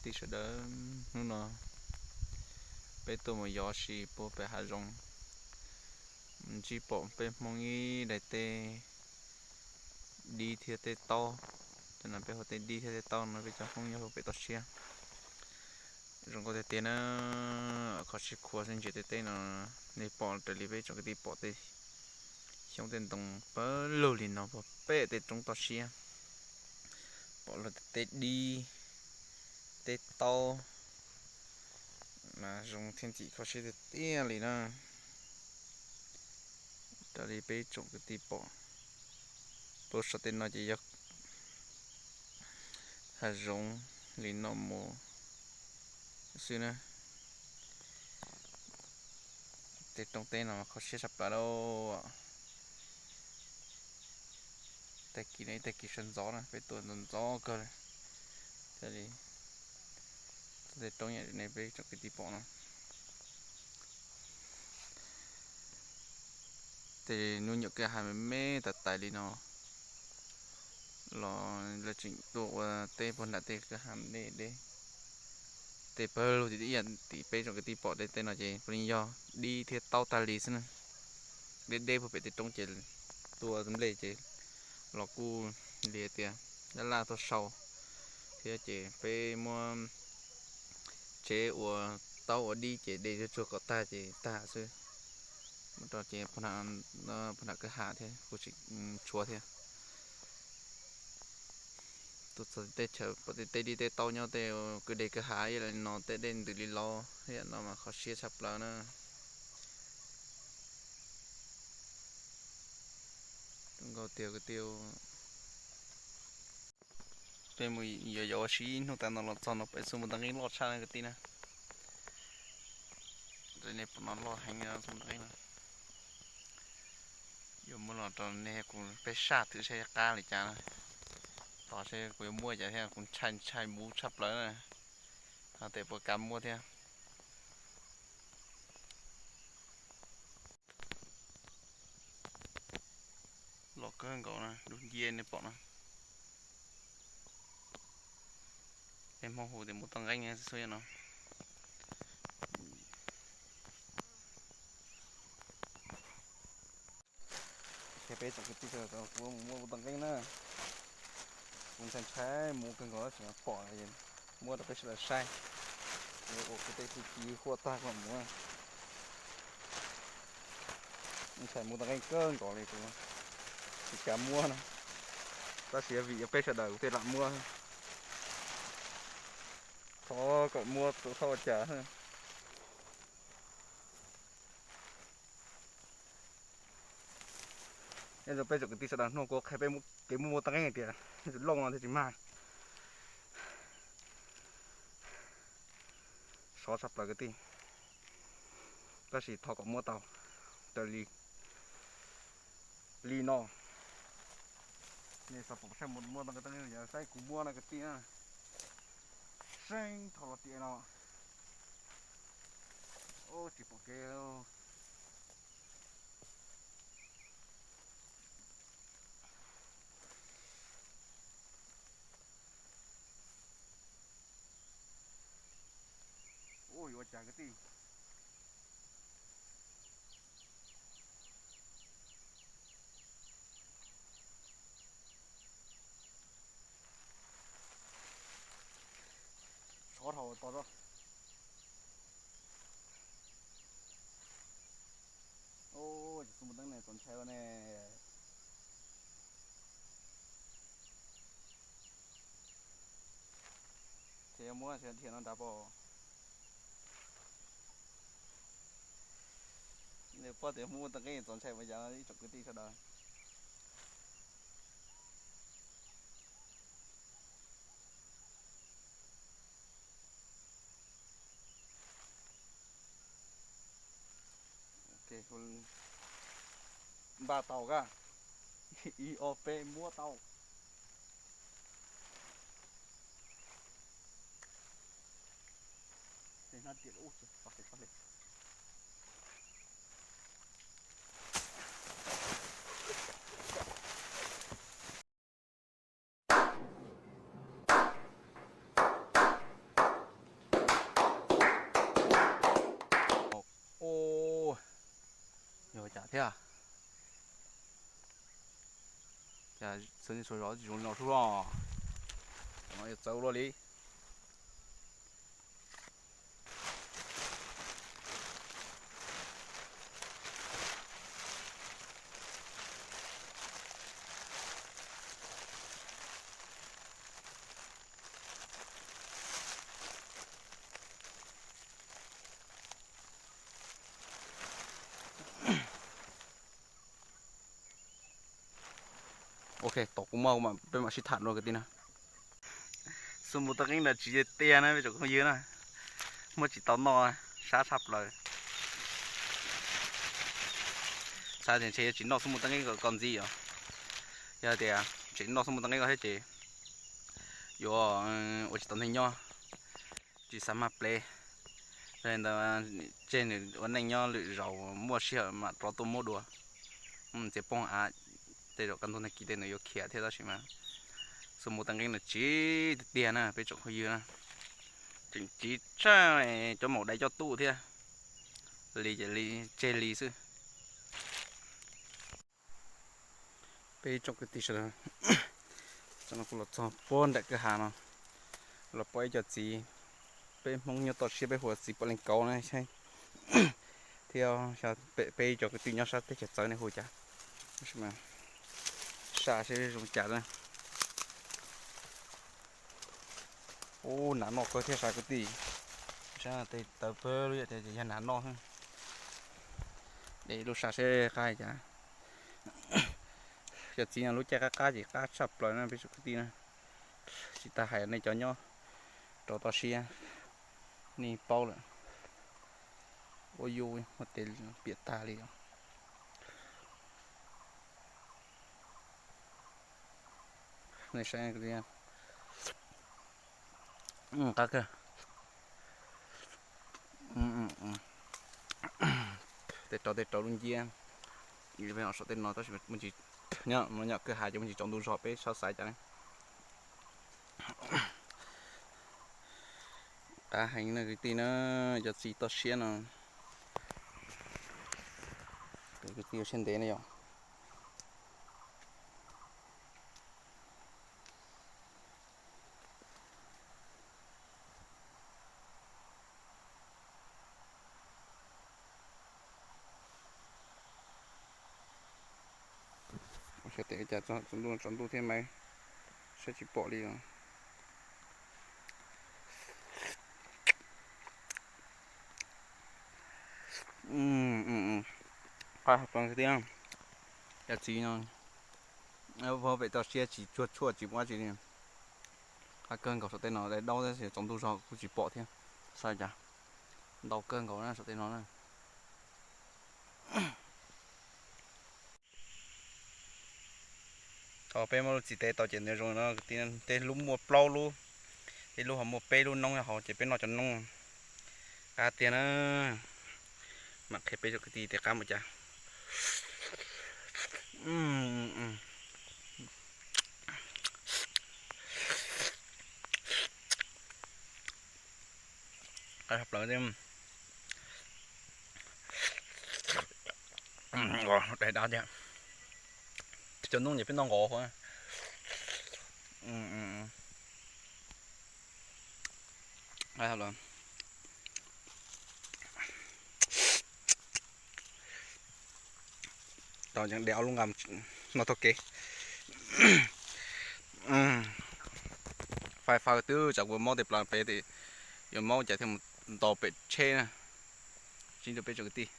Tij sawv daws, hnub no peb tuaj mus yos sis puag pem hav zoov, ntsib pom peb Hmoob ib daim teb dib thiab teb taub. Cov no peb hu teb dib thiab teb taub no, peb cov Hmoob nyob rau pem toj siab. Zoo nkauj tiag tiag na, qhov sib khuav xwb ntsia tej teb no, nej pom raws li peb tsoom kwv tij pom tej xyoob tej ntoo pawg lug li no puag pem tej roob toj siab. Pom luag tej teb dib, teb taub, mas zoo thiab ntxim kho siab tiag tiag li na. Raws li peb tsoom kwv tij pom, puag saum tej no ces yog hav zoov li no mus xwb na. Tej roob teb no kho siab tshaj plaws lauj. Tag kis no ib tag kis sawv ntxov na, peb tuaj ntxov ntxov kawg li. Thiaj li tej roob yam li peb tsoom kwv tij pom no. Tej hnub nyuam kwj ha me me tas tais li no los lawv tseem tuaj ua teb puag nram tej kwj ha deb deb. Tej pawg lug tim ib yam tim peb tsoom kwv tij pom tej teb no ces puav leej yog dib thiab taub tag li xwb na. Deb deb puag pem tej roob ces tua nplej ces los kuj li tias laj laj tuaj sau thiab ces peb muab tsev ua taub ua dib ces de tsuag tsuag kom tag ces tag xwb. Mus rau ces puag nram kwj ha thiab kuj tsis tshuav thiab. Tuaj txog teb chaws pom tej teb dib teb taub nyob tej kwj deg kwj ha ib yam li no, tej dej ntws li laus ib yam no mas kho siab tshaj plaws na. Zoo nkauj tiag kwv tij. Peb mus yos yos ua si ib hnub tas no los txog no peb xub npua ntoo nqeeb loj tshaj na kwv tij na. Nej pom no loj heev xub npua ntoo nqeeb no. Yuav muab los rau nej kuv peb saj twm seb qab li cas na. Tos seb kuv yuav muab cas thiab, kuv ntshai ntshai muv tshaj plaws na. Ho tes puas kav muab thiab. Loj kawg nkaus na, dub nciab nej pom na. Peb Hmoob hu tias npua toj nqeeb xwb no. Ces peb tsoom kwv tij kuv mus muab npua toj nqeeb na. Kuv ntshai ntshai muv kawg nkaus, tseem pom muab rau peb sawv daws saib. Ua kuv tej txuj ci huaj tag kuv mus. Ntshai muv toj nqeeb kawg nkaus li, kuv tsis kav muab na. Tab sis vim yog peb sawv daws kuv thiaj lam muab. Thov kom muab, thov ua cas. Nyob zoo peb tsoom kwv tij sawv daws, hnub no kuv qhia peb kev muab npua toj nqeeb hais tias looj no thiaj tsis mag. Sov tshaj plaws kwv tij, tab sis thov kom muab tau raws li li no. Nej xav pom saib muab tau nqeeb, saib kuv muab no kwv tij na. Seeb dhau los tias no. Tsis pom kev. Ua cas kwv tij. Sov dhau tos zog. Ub, cov xub npua teeb ne txaus ntshai ua ne. Ces yuav muab dhia no nrad pom. Nws paub tias muab teeb qeeb txaus ntshai mas yog ib tsoom kwv tij sawv daws. Npaj tau koj, ib ob peb muab tau. Cas txawv tsis zoo li no sub los, no yuav txawv ua luaj li. Ok, tom kuv muaj peb mam sib tham dua kwv tij na. Xub mus toj nqeeb ntawm tsis tiag na peb tsoom phooj ywg na. Muab tsis tau noj, sab tshaj plaws. Xav tias ntshe yuav tsis noj xub mus toj nqeeb ko ntxiv os. Yog tias tseem noj xub mus toj nqeeb ko thiab ces yuav ua tsis tau neeg nyob, tsis xav mag plev. Yog li ntawd tseg nws ua neej nyob lwm zaus muaj sij hawm mam rov tuaj muab dua. Txiav poob av, tej zaum kaj ntug tag kis tej nws yuav khiav thiab tab sis mas xub mus toj nqeeb no tsiv tiag tiag na peb tsoom phooj ywg na. Tseem tsiv tshaj cov maum dais coj tuaj thiab. Li ces li, tseg li xwb. Peb tsoom kwv tij sawv daws, tam no kuv los txog puag nram kwj ha no, los pom ib co txiv, peb Hmoob nyob toj siab peb hu txiv poj leej kauv na thiab, peb cov kwv tij nyob sab teb chaws txawv nej hu cas, sam seb zoo cas na. Ub, nas noj kawg thiab sab kwv tij. Sab tej tawv pawg lub yam tias yog nas noj xwb. De lub sab seb qab cas. Cov txiv no lub caij qab qab ces qab tshaj plaws na peb tsoom kwv tij na. Tsis tas hais nej cov nyob rau toj siab, nej paub lawm. Ua yuj ua tej piam tag li os. Nej saib, qab kawg. Tej rau tej rau lub nciab. Saum tej no tab sis nyob kwj ha ces muaj tsis tsaus ntuj zog peb txhob xav cas ne. Qab heev na kwv tij na, cov txiv toj siab no. Kwv tij ua siab ntev na yom. Xyov tes cas tsaus ntuj tsaus ntuj thiab mas saib tsis pom li os. Qab heev tiag. Cov txiv no, pem toj siab tsis tsuag tshuaj tsis muaj dab tsi li. Qab kawg nkaus saum tej no, daim daub tsaus ntuj zog kuj tsis pom thiab. Xav cas ntau kawg nkaus na saum tej no na. Thaum peb muab lub txiv tes tau ces nws zoo no, tej lub muaj plaub lub, tej lub ho muaj peb lub noob hauv ces peb noj cov noob. Qab tiag na. Mam qhia peb tsoom kwv tij tias qab mus cas. Qab tshaj plaws thiab. Dai dab thiab. Cov noob ces peb noj nqos huv. Tau yeej de ob lub nqa no taug kev. Fais fawb twb tsam kuv maub tej plaws pem, yuav maub cas thiaj mus ntaus pem tsheb na. Tsis rau peb tsoom kwv tij.